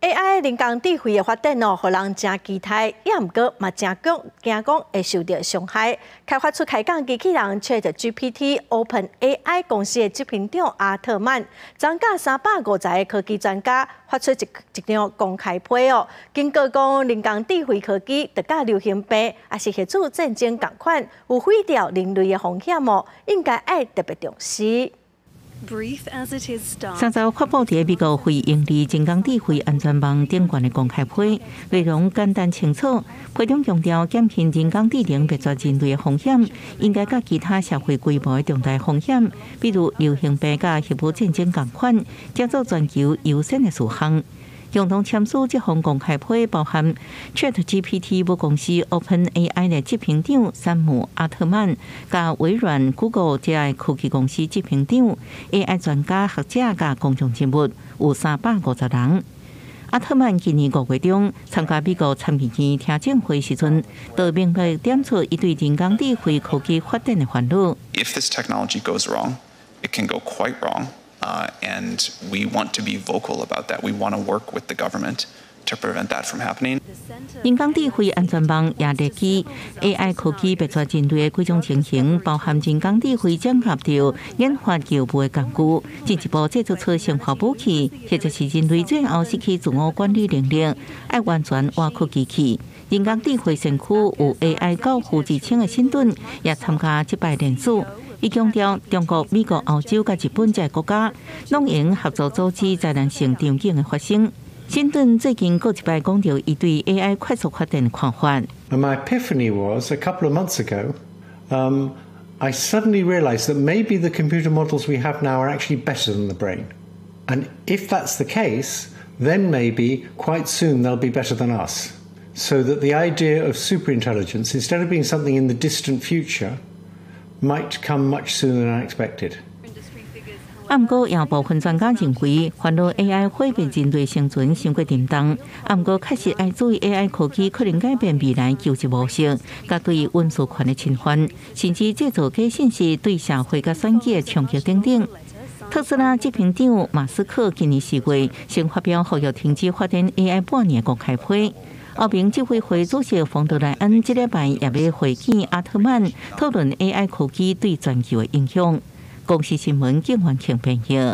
AI 人工智慧的發展哦，予人誠期待，也毋過嘛誠驚驚講會受著傷害。開發出開講機器人 ChatGPT、OpenAI 公司的執行長阿特曼，參加350個科技專家發出一一張公開批哦，警告講人工智慧科技著佮流行病，抑是核子戰爭仝款，有毀掉人類的風險哦，應該愛特別重視。三十發布佇美國非營利人工智慧安全網頂懸的公開批，內容簡單清楚，批中強調減輕人工智能滅絕人類的風險，應該佮其他社會規模的重大風險，比如流行病佮核武戰爭仝款，當做全球優先的事項。共同簽署這封公開批，包含 ChatGPT 母公司 OpenAI 的執行長山姆阿特曼，佮微軟、Google 這个科技公司執行長、AI 專家學者佮公眾人物，有350人。阿特曼今年5月中參加美國參議院聽證會時陣，就明白點出伊對人工智慧科技發展的煩惱。 If this technology goes wrong, it can go quite wrong. And we want to be vocal about that. We want to work with the government to prevent that from happening. 人工智慧安全網也列舉 AI 科技滅絕人類的幾種情形，包含人工智慧整合著研發藥物的工具，進一步製造出生化武器，或者是人類最後失去自我管理能力，愛完全倚靠機器。人工智慧先驅有 AI 教父之稱的辛頓也參加這擺聯署。伊強調，中國、美國、歐洲佮日本這个國家，攏應合作阻止災難性場景的發生。辛頓最近閣一擺講著伊對 AI 快速發展的看法。 And my epiphany was a couple of months ago, I suddenly realized that maybe the computer models we have now are actually better than the brain. And if that's the case, then maybe quite soon they'll be better than us. So that the idea of superintelligence, instead of being something in the distant future, might come much sooner than I expected. 啊，毋過有部分專家認為，煩惱 AI 毀滅人類生存傷過沉重。啊，毋過確實愛注意 AI 科技可能改變未來求職模式，佮對隱私權的侵犯，甚至製造假信息對社會佮選舉的衝擊等等。特斯拉執行長馬斯克今年4月先發表呼籲停止發展 AI 半年的公開批。歐盟執委會主席馮德萊恩這禮拜也欲會見阿特曼，討論 AI 科技對全球的影響。公視新聞，景元慶編譯。